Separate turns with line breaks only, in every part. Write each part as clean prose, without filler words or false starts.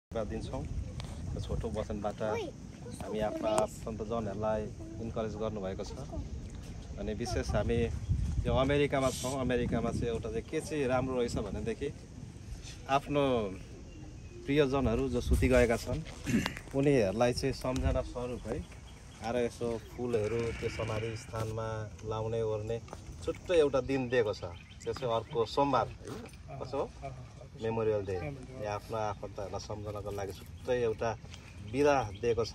दिन्छौँ। छोटो वचनबाट हामी आफ्ना सन्तजनहरूलाई इन्करेज गर्नुभएको छ। अनि विशेष हामी यो अमेरिकामा छौँ। अमेरिकामा चाहिँ एउटा चाहिँ के चाहिँ राम्रो रहेछ भनेदेखि आफ्नो प्रियजनहरू जो सुति गएका छन् उनीहरूलाई चाहिँ सम्झना स्वरूप है आएर यसो फुलहरू त्यो समाधि स्थानमा लाउने ओर्ने छुट्टै एउटा दिन दिएको छ। त्यो चाहिँ अर्को सोमबार कसो मेमोरियल डे आफ्नो आफन्तहरूलाई सम्झनाको लागि छुट्टै एउटा बिदा दिएको छ।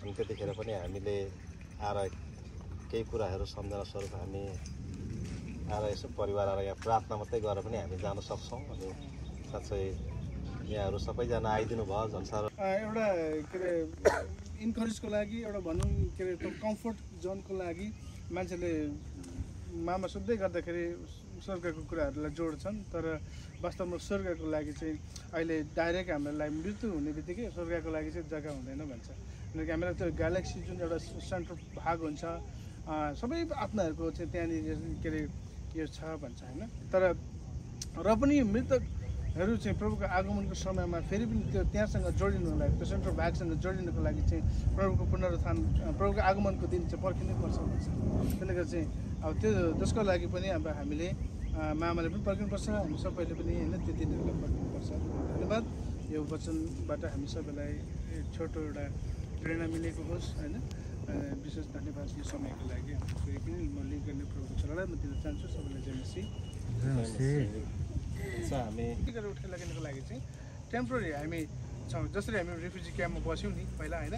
अनि त्यतिखेर पनि हामीले आएर केही कुराहरू सम्झना स्वरूप हामी आएर यसो परिवार आएर यहाँ प्रार्थना मात्रै गरेर पनि हामी जान सक्छौँ। अनि साँच्चै यहाँहरू सबैजना आइदिनु भयो झन् साह्रो
एउटा के अरे इन्करेजको लागि एउटा भनौँ के अरे कम्फर्ट जोनको लागि मान्छेले मामा सुन्दै गर्दाखेरि स्वर्गको कुराहरूलाई जोड्छन्। तर वास्तवमा स्वर्गको लागि चाहिँ अहिले डाइरेक्ट हामीलाई मृत्यु हुने बित्तिकै स्वर्गको लागि चाहिँ जग्गा हुँदैन भन्छ। किनकि हामीलाई त्यो ग्यालेक्सी जुन एउटा सेन्ट्रल भाग हुन्छ सबै आत्माहरूको चाहिँ त्यहाँनिर के अरे यो छ भन्छ होइन। तर र पनि मृतकहरू चाहिँ प्रभुको आगमनको समयमा फेरि पनि त्यो त्यहाँसँग जोडिनुको लागि त्यो सेन्ट्रल भागसँग जोडिनुको लागि चाहिँ प्रभुको पुनरुत्थान प्रभुको आगमनको दिन चाहिँ पर्खिनै पर्छ भन्छ। त्यसले गर्दा चाहिँ अब त्यो जसको लागि पनि अब हामीले मामाले पनि पर्खिनुपर्छ, हामी सबैले पनि होइन त्यो दिनहरूलाई पर्खिनुपर्छ। धन्यवाद। यो वचनबाट हामी सबैलाई छोटो एउटा प्रेरणा मिलेको होस् होइन। विशेष धन्यवाद यो समयको लागि। फेरि पनि म लिङ्क गर्ने प्रभुको छोरालाई म दिन चाहन्छु। सबैलाई जय मसीह।
हामी
उठेर लगाउनको लागि चाहिँ टेम्पोररी हामी छौँ। जसरी हामी रिफ्युजी क्याम्पमा बस्यौँ नि पहिला होइन।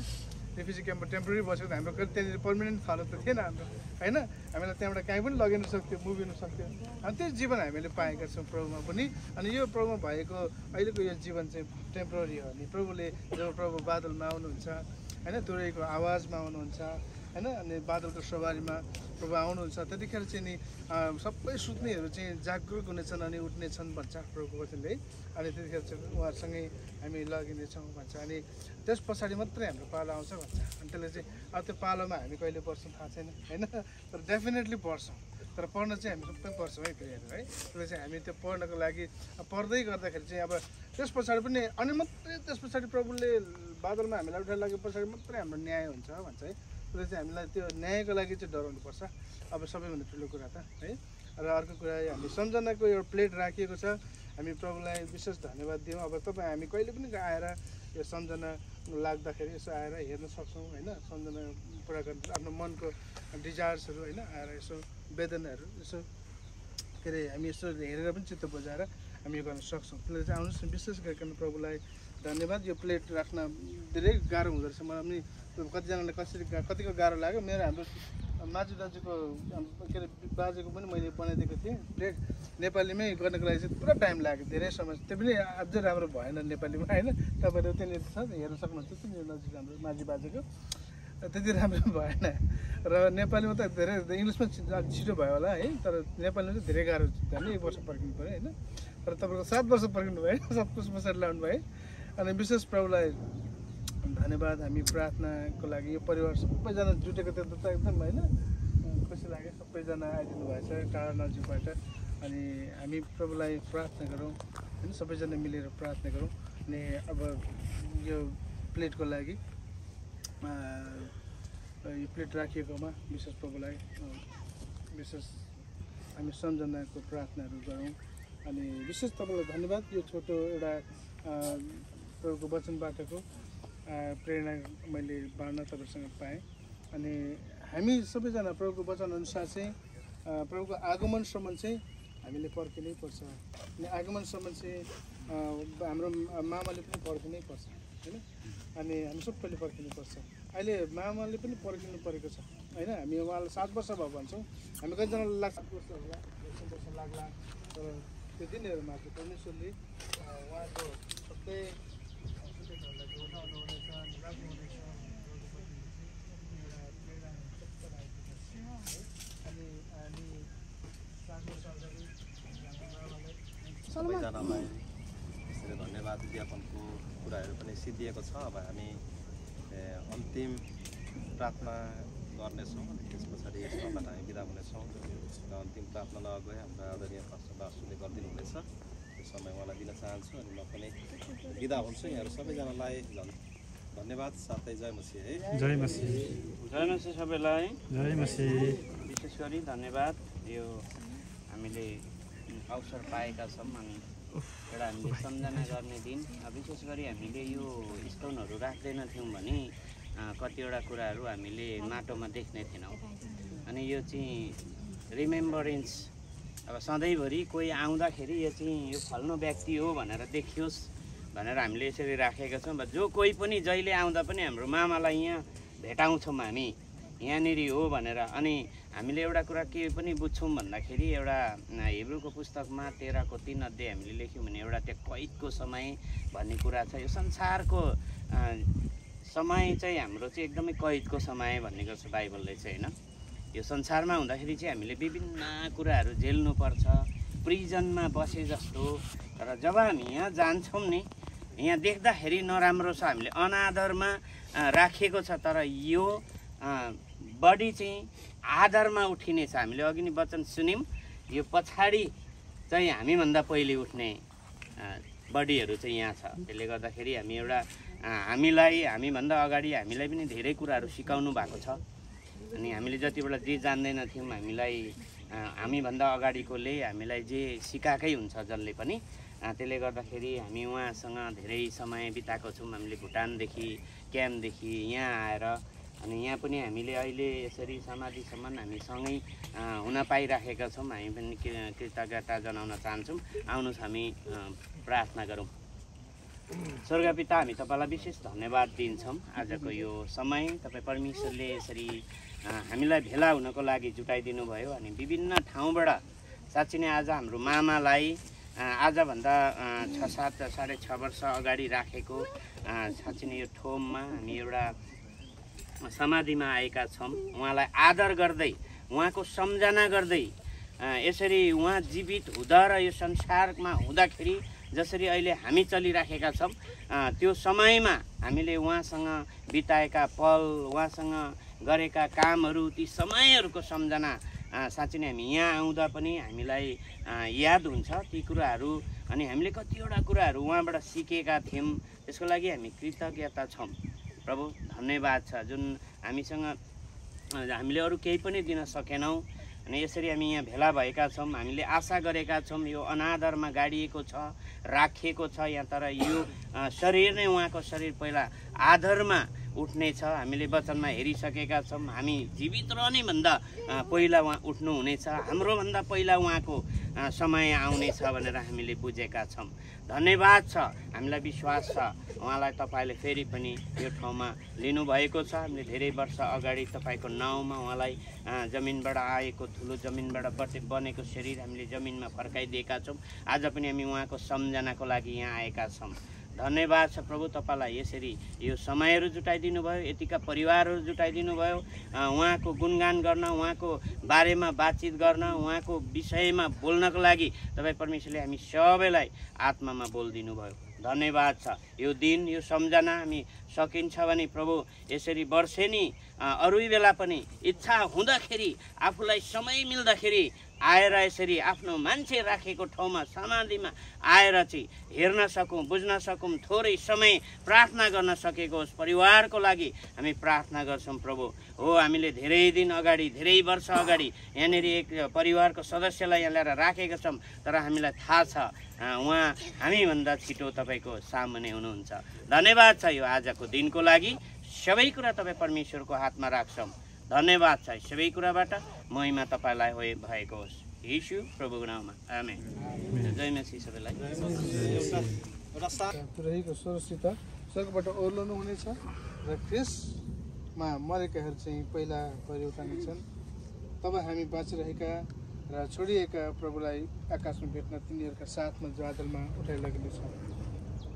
रिफ्युजी क्याम्पमा टेम्पोररी बसेको त हाम्रो त्यहाँनिर पर्मानेन्ट हालत त थिएन हाम्रो होइन। हामीलाई त्यहाँबाट काहीँ पनि लगिन सक्थ्यो, मुभिन सक्थ्यो। अनि त्यो जीवन हामीले पाएका छौँ प्रभुमा पनि। अनि यो प्रभुमा भएको अहिलेको यो जीवन चाहिँ टेम्पोररी हो। अनि प्रभुले जब प्रभु बादलमा आउनुहुन्छ होइन, तुरैको आवाजमा आउनुहुन्छ होइन, अनि बादलको सवारीमा प्रभु आउनुहुन्छ त्यतिखेर चाहिँ नि सबै सुत्नेहरू चाहिँ जागरुक हुनेछन् अनि उठ्नेछन् भन्छ प्रभुको वचनले। अनि त्यतिखेर चाहिँ उहाँहरूसँगै हामी लगिनेछौँ भन्छ। अनि त्यस पछाडि मात्रै हाम्रो पालो आउँछ भन्छ। अनि त्यसले चाहिँ अब त्यो पालोमा हामी कहिले पढ्छौँ थाहा छैन होइन। तर डेफिनेटली पढ्छौँ। तर पढ्न चाहिँ हामी सबै पढ्छौँ है प्रियहरू है। त्यसले चाहिँ हामी त्यो पढ्नको लागि पढ्दै गर्दाखेरि चाहिँ अब त्यस पछाडि पनि अनि मात्रै त्यस पछाडि प्रभुले बादलमा हामीलाई उठाएर लगे पछाडि मात्रै हाम्रो न्याय हुन्छ भन्छ है। त्यसले चाहिँ हामीलाई त्यो न्यायको लागि चाहिँ डराउनुपर्छ अब सबैभन्दा ठुलो कुरा त है। र अर्को कुरा हामी सम्झनाको एउटा प्लेट राखिएको छ। हामी प्रभुलाई विशेष धन्यवाद दियौँ। अब तपाईँ हामी कहिले पनि आएर यो सम्झना लाग्दाखेरि यसो आएर हेर्न सक्छौँ होइन। सम्झना पुरा गर्नु आफ्नो मनको डिजायर्सहरू होइन आएर यसो वेदनाहरू यसो के अरे हामी यसो हेरेर पनि चित्त बुझाएर हामी यो गर्न सक्छौँ। त्यसले चाहिँ आउनुहोस् न विशेष गरिकन प्रभुलाई धन्यवाद। यो प्लेट राख्न धेरै गाह्रो हुँदो रहेछ मलाई पनि। कतिजनाले कतिको गाह्रो लाग्यो। मेरो हाम्रो माजु दाजुको के अरे बाजेको पनि मैले बनाइदिएको थिएँ प्लेट नेपालीमै गर्नको लागि चाहिँ पुरा टाइम लाग्यो, धेरै समय। त्यो पनि अझै राम्रो भएन नेपालीमा होइन। तपाईँहरू त्यहाँनिर छ हेर्न सक्नुहुन्छ त्यहाँनिर नजिक हाम्रो माझी बाजेको त्यति राम्रो भएन। र नेपालीमा त धेरै इङ्ग्लिसमा छिटो भयो होला है। तर नेपालीमा चाहिँ धेरै गाह्रो झन् 1 वर्ष पर्खिनु पऱ्यो होइन। तर तपाईँको 7 वर्ष पर्खिनु भयो 7 वर्ष पछाडि ल्याउनु भयो। अनि विशेष प्रभुलाई धन्यवाद। हामी प्रार्थनाको लागि यो परिवार सबैजना जुटेको त्यो त एकदम होइन खुसी लाग्यो। सबैजना आइदिनु भएछ टाढा नजिकबाट। अनि हामी प्रभुलाई प्रार्थना गरौँ होइन, सबैजना मिलेर प्रार्थना गरौँ। अनि अब यो प्लेटको लागि यो प्लेट राखिएकोमा विशेष प्रभुलाई विशेष हामी सम्झनाको प्रार्थनाहरू गरौँ। अनि विशेष तपाईँलाई धन्यवाद। यो छोटो एउटा प्रभुको वचनबाटको प्रेरणा मैले बाँड्न तपाईँसँग पाएँ। अनि हामी सबैजना प्रभुको वचनअनुसार चाहिँ प्रभुको आगमनसम्म चाहिँ हामीले पर्खिनै पर्छ। अनि आगमनसम्म चाहिँ हाम्रो मामाले पनि पर्खिनै पर्छ होइन। अनि हामी सबैले पर्खिनुपर्छ। अहिले मामाले पनि पर्खिनु परेको छ होइन। हामी उहाँलाई 7 वर्ष भयो भन्छौँ। हामी कतिजनालाई लाग्छ 7 वर्ष होला 10 वर्ष लाग्ला। तर त्यो दिनहरूमा चाहिँ परमेश्वरले उहाँको सबै
सबैजनालाई यसरी धन्यवाद ज्ञापनको कुराहरू पनि सिद्धिएको छ। अब हामी अन्तिम प्रार्थना गर्नेछौँ। त्यस पछाडि यसबाट हामी बिदा हुनेछौँ। र अन्तिम प्रार्थनालाई अगाडि हाम्रो आदरणीय पास्टर दासुले गरिदिनु हुनेछ। समय उहाँलाई दिन चाहन्छु अनि म पनि बिदा हुन्छु। यहाँहरू सबैजनालाई धन्यवाद साथै जय मसीह है।
जय मसीह।
जय मसीह सबैलाई।
जय मसीह।
विशेष गरी धन्यवाद यो हामीले अवसर पाएका छौँ अनि एउटा हामीले सम्झना गर्ने दिन। विशेष गरी हामीले यो स्टोनहरू राख्दैनथ्यौँ भने कतिवटा कुराहरू हामीले माटोमा देख्ने थिएनौँ अनि यो चाहिँ रिमेम्बरेन्स अब सधैँभरि कोही आउँदाखेरि यो चाहिँ यो फल्नु व्यक्ति हो भनेर देखियोस् भनेर हामीले यसरी राखेका छौँ। जो कोही पनि जहिले आउँदा पनि हाम्रो मामालाई यहाँ भेटाउँछौँ हामी यहाँनिर हो भनेर। अनि हामीले एउटा कुरा के पनि बुझ्छौँ भन्दाखेरि एउटा हिब्रूको पुस्तकमा 13:3 अध्याय हामीले लेख्यौँ भने एउटा त्यो कैदको समय भन्ने कुरा छ। यो संसारको समय चाहिँ हाम्रो चाहिँ एकदमै कैदको समय भन्ने गर्छ बाइबलले चाहिँ होइन। यो संसारमा हुँदाखेरि चाहिँ हामीले विभिन्न कुराहरू झेल्नुपर्छ, प्रिजनमा बसे जस्तो। तर जब हामी यहाँ जान्छौँ नि यहाँ देख्दाखेरि नराम्रो छ, हामीले अनादरमा राखिएको छ, तर यो बडी चाहिँ आधारमा उठिनेछ। हामीले अघि नै वचन सुन्यौँ यो पछाडि चाहिँ हामीभन्दा पहिले उठ्ने बडीहरू चाहिँ यहाँ छ। त्यसले गर्दाखेरि हामी एउटा हामीभन्दा अगाडि हामीलाई पनि धेरै कुराहरू सिकाउनु भएको छ अनि हामीले जति बेला जे जान्दैनथ्यौँ हामीभन्दा अगाडिकोले हामीलाई जे सिकाएकै हुन्छ जसले पनि। त्यसले गर्दाखेरि हामी उहाँसँग धेरै समय बिताएको छौँ। हामीले भुटानदेखि क्याम्पदेखि यहाँ आएर अनि यहाँ पनि हामीले अहिले यसरी समाधिसम्म हामी सँगै हुन पाइराखेका छौँ। हामी पनि कृतज्ञता जनाउन चाहन्छौँ। आउनुहोस् हामी प्रार्थना गरौँ। स्वर्गपिता हामी तपाईँलाई विशेष धन्यवाद दिन्छौँ आजको यो समय तपाईँ परमेश्वरले यसरी हामीलाई भेला हुनको लागि जुटाइदिनु भयो अनि विभिन्न ठाउँबाट साँच्चै नै आज हाम्रो मामालाई आजभन्दा 6-7 साढे 6 वर्ष अगाडि राखेको साँच्चै नै यो ठाउँमा हामी एउटा समाधिमा आएका छौँ। उहाँलाई आदर गर्दै उहाँको सम्झना गर्दै यसरी उहाँ जीवित हुँदा र यो संसारमा हुँदाखेरि जसरी अहिले हामी चलिराखेका छौँ त्यो समयमा हामीले उहाँसँग बिताएका पल, उहाँसँग गरेका कामहरू, ती समयहरूको सम्झना साँच्चै नै हामी यहाँ आउँदा पनि हामीलाई याद हुन्छ ती कुराहरू। अनि हामीले कतिवटा कुराहरू उहाँबाट सिकेका थियौँ, त्यसको लागि हामी कृतज्ञता छौँ। प्रभु धन्यवाद छ जुन हामीले अरू केही पनि दिन सकेनौँ अनि यसरी हामी यहाँ भेला भएका छौँ। हामीले आशा गरेका छौँ यो अनादरमा गाडिएको छ, राखिएको छ यहाँ, तर यो शरीर नै उहाँको शरीर पहिला आदरमा उठ्नेछ। हामीले वचनमा हेरिसकेका छौँ हामी जीवित रहने भन्दा पहिला उहाँ उठ्नुहुनेछ, हाम्रोभन्दा पहिला उहाँको समय आउनेछ भनेर हामीले बुझेका छौँ। धन्यवाद छ, हामीलाई विश्वास छ उहाँलाई तपाईँले फेरि पनि यो ठाउँमा लिनुभएको छ। हामीले धेरै वर्ष अगाडि तपाईँको नाउँमा उहाँलाई जमिनबाट आएको ठुलो जमिनबाट बनेको शरीर हामीले जमिनमा फर्काइदिएका छौँ। आज पनि हामी उहाँको सम्झनाको लागि यहाँ आएका छौँ। धन्यवाद छ प्रभु, तपाईँलाई यसरी यो समयहरू जुटाइदिनु भयो, यतिका परिवारहरू जुटाइदिनु भयो, उहाँको गुणगान गर्न, उहाँको बारेमा बातचित गर्न, उहाँको विषयमा बोल्नको लागि तपाईँ परमेश्वरले हामी सबैलाई आत्मामा बोलिदिनु भयो। धन्यवाद छ। यो दिन यो सम्झना हामी सकिन्छ भने प्रभु यसरी वर्षेनी अरू बेला पनि इच्छा हुँदाखेरि आफूलाई समय मिल्दाखेरि आएर यसरी आफ्नो मान्छे राखेको ठाउँमा समाधिमा आएर चाहिँ हेर्न सकौँ, बुझ्न सकौँ, थोरै समय प्रार्थना गर्न सकेको होस्। परिवारको लागि हामी प्रार्थना गर्छौँ प्रभु। हो हामीले धेरै दिन अगाडि, धेरै वर्ष अगाडि यहाँनिर एक परिवारको सदस्यलाई यहाँ ल्याएर राखेका छौँ, तर हामीलाई थाहा छ उहाँ हामीभन्दा छिटो तपाईँको सामुन्ने हुनुहुन्छ। धन्यवाद छ यो आजको दिनको लागि। सबै कुरा तपाईँ परमेश्वरको हातमा राख्छौँ। धन्यवाद छ सबै कुराबाट महिमा तपाईँलाई भएको होस् येशू प्रभुको नाममा आमेन। जय मसीह सबैलाई।
रहेको स्वरसित स्वर्गबाट ओर्लनु हुनेछ र क्रिसमा मरेकाहरू चाहिँ पहिला गरी उठानेछन्। तब हामी बाँचिरहेका र छोडिएका प्रभुलाई आकाशमा भेट्न तिनीहरूका साथमा बादलमा उठाइ लगिनेछौँ।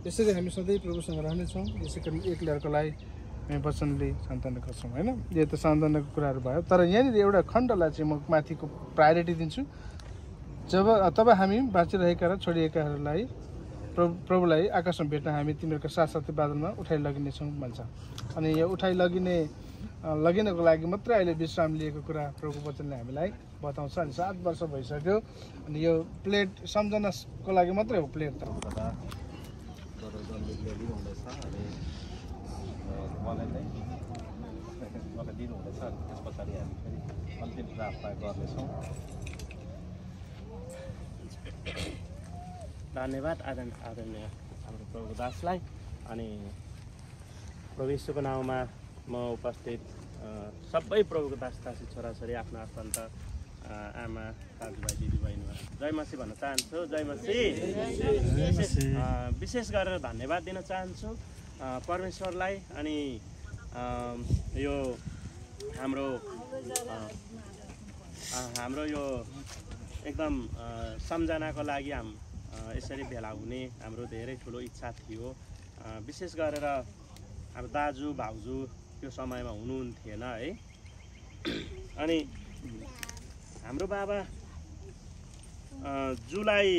यसरी हामी सधैँ प्रभुसँग रहनेछौँ। यसै कारण एक अर्कालाई हामी वचनले सान्त्वना गर्छौँ होइन। यो त सान्त्वनाको कुराहरू भयो, तर यहाँनिर एउटा खण्डलाई चाहिँ म माथिको प्रायोरिटी दिन्छु। तब हामी बाँचिरहेका र छोडिएकाहरूलाई प्रभुलाई आकाशमा भेट्न हामी तिमीहरूका साथसाथै बादलमा उठाइ लगिनेछौँ भन्छ। अनि यो उठाइ लगिनको लागि मात्रै अहिले विश्राम लिएको कुरा प्रभुको वचनले हामीलाई बताउँछ अनि 7 वर्ष भइसक्यो अनि यो प्लेट सम्झनाको लागि मात्रै हो प्लेट त
दिनुहुँदैछ अनि मलाई नै दिनुहुँदैछ अनि त्यस पछाडि हामी फेरि अन्तिम प्रार्थना गर्नेछौँ।
धन्यवाद आदरणीय हाम्रो प्रभु दासलाई अनि प्रभु यीशुको नाउँमा म उपस्थित सबै प्रभुको दास दासी छोराछोरी आफ्नो आफन्त आमा दाजुभाइ दिदीबहिनीमा जय मसी भन्न चाहन्छु। जय मसी। विशेष गरेर धन्यवाद दिन चाहन्छु परमेश्वरलाई अनि यो हाम्रो यो एकदम सम्झनाको लागि यसरी भेला हुने हाम्रो धेरै ठुलो इच्छा थियो। विशेष गरेर अब दाजु भाउजू त्यो समयमा हुनुहुन्थेन है। अनि हाम्रो बाबा जुलाई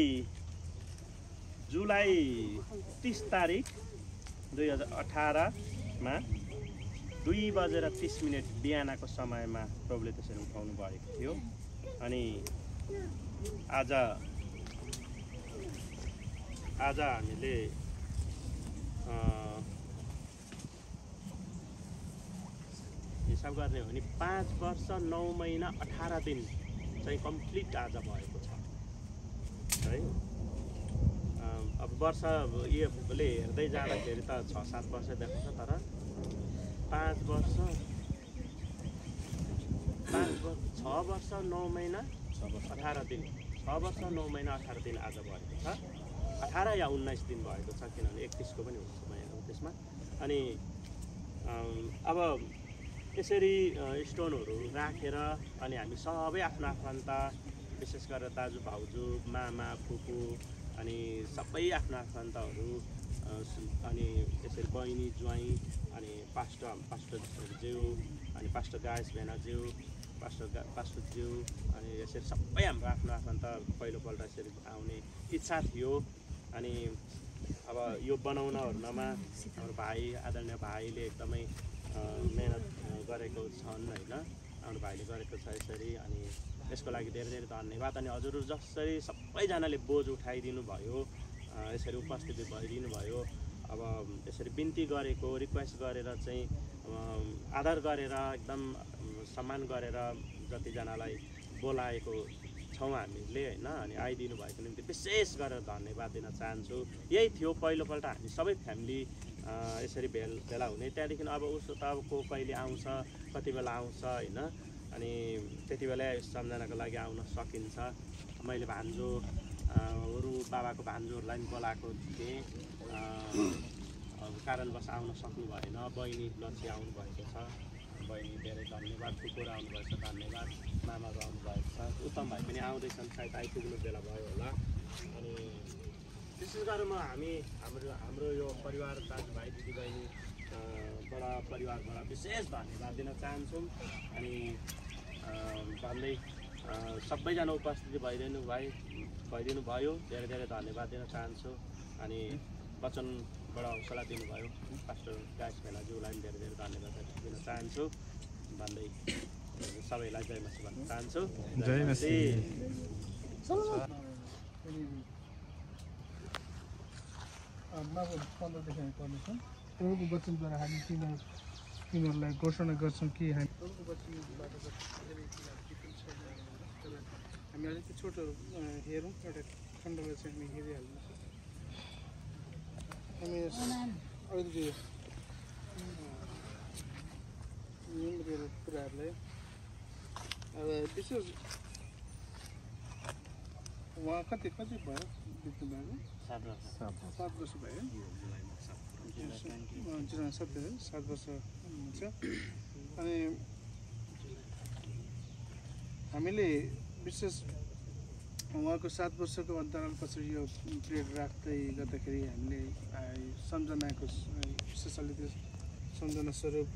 30 तारिक 2018मा 2:30 बिहानको समयमा प्रभुले त्यसरी उठाउनु भएको थियो। अनि आज हामीले हिसाब गर्ने हो भने 5 वर्ष 9 महिना 18 दिन चाहिँ कम्प्लिट आज भएको छ है। अब वर्ष योले हेर्दै जाँदाखेरि त 6-7 वर्ष देखाउँछ तर 6 वर्ष 9 महिना 18 दिन 6 वर्ष 9 महिना 18 दिन आज भएको छ। 18 या 19 दिन भएको छ किनभने 31 को पनि हुन्छ महिना त्यसमा। अनि अब यसरी स्टोनहरू राखेर अनि हामी सबै आफ्नो आफन्त विशेष गरेर दाजु भाउजू मामा फुपू अनि सबै आफ्नो आफन्तहरू अनि यसरी बहिनी ज्वाइँ अनि पास्टर ज्यू अनि पास्टर गायस भेनाज्यू पास्टर ज्यू अनि यसरी सबै हाम्रो आफ्नो आफन्त पहिलोपल्ट यसरी आउने इच्छा थियो। अनि अब यो बनाउनहरूमा हाम्रो भाइ आदरणीय भाइले एकदमै मेहनत गरेको छन् होइन। हाम्रो भाइले गरेको छ यसरी अनि यसको लागि धेरै धेरै धन्यवाद। अनि हजुरहरू जसरी सबैजनाले बोझ उठाइदिनु भयो यसरी उपस्थित भइदिनु भयो। अब यसरी बिन्ती गरेको रिक्वेस्ट गरेर चाहिँ आदर गरेर एकदम सम्मान गरेर जतिजनालाई बोलाएको छौँ हामीले होइन। अनि आइदिनु भएको निम्ति विशेष गरेर धन्यवाद दिन चाहन्छु। यही थियो पहिलोपल्ट हामी सबै फ्यामिली यसरी भेला हुने। त्यहाँदेखि अब उसो त अब को कहिले आउँछ कति बेला आउँछ होइन। अनि त्यति बेला सम्झनाको लागि आउन सकिन्छ। मैले भान्जोहरू बाबाको भान्जोहरूलाई पनि बोलाएको थिएँ कारणवश आउन सक्नु भएन। बहिनी लक्ष्य आउनुभएको छ बहिनी धेरै धन्यवाद। फुपूर आउनुभएको छ धन्यवाद। मामाहरू आउनुभएको छ। उत्तम भाइ पनि आउँदैछन् सायद आइपुग्नु बेला भयो होला। अनि विशेष गरेर हाम्रो यो परिवार दाजुभाइ दिदीबहिनी बडा परिवारबाट विशेष धन्यवाद दिन चाहन्छौँ। अनि भन्दै सबैजना उपस्थिति भइदिनु भयो धेरै धेरै धन्यवाद दिन चाहन्छु। अनि वचनबाट हौसला दिनुभयो पास्टर गायस भेनाज्यूलाई पनि धेरै धेरै धन्यवाद दिन चाहन्छु भन्दै सबैलाई जय मसी भन्न चाहन्छु। जय मसी।
मागो 15 देखि हामी पढ्नेछौँ। प्रभुको वचनद्वारा हामी तिनीहरूलाई घोषणा गर्छौँ कि हामी प्रभुको वचनबाट हामी अलिकति छोटो हेरौँ। एउटा खण्डलाई चाहिँ हामी हेरिहाल्छौँ। हामी अलिकति कुराहरूलाई अब विशेष उहाँ कति भयो बित्नु भएको 7 वर्ष भयो। 7 वर्ष हुन्छ। अनि हामीले विशेष उहाँको 7 वर्षको अन्तरालपछि यो प्लेट राख्दै गर्दाखेरि हामीले सम्झनाको विशेष अलिकति सम्झना स्वरूप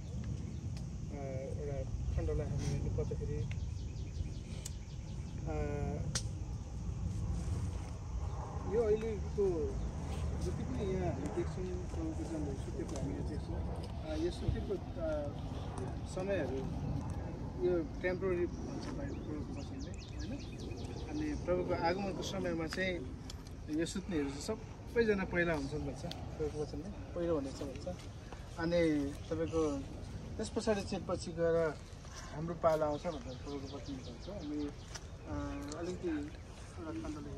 एउटा खण्डलाई हामी हेर्नु पर्दाखेरि यो अहिलेको जति पनि यहाँ हामी देख्छौँ प्रभुको जनहरू सुतेको हामी यहाँ देख्छौँ। यो सुतेको समयहरू यो टेम्पोररी भन्छ प्रभुको वचनले होइन। अनि प्रभुको आगमनको समयमा चाहिँ यो सुत्नेहरू चाहिँ सबैजना पहिला हुन्छन् भन्छ प्रभुको वचनले, पहिलो हुनेछ भन्छ। अनि तपाईँको त्यस पछाडि चाहिँ पछि गएर हाम्रो पाला आउँछ भनेर प्रभुको वचन भन्छ। अनि अलिकति एउटा खण्डले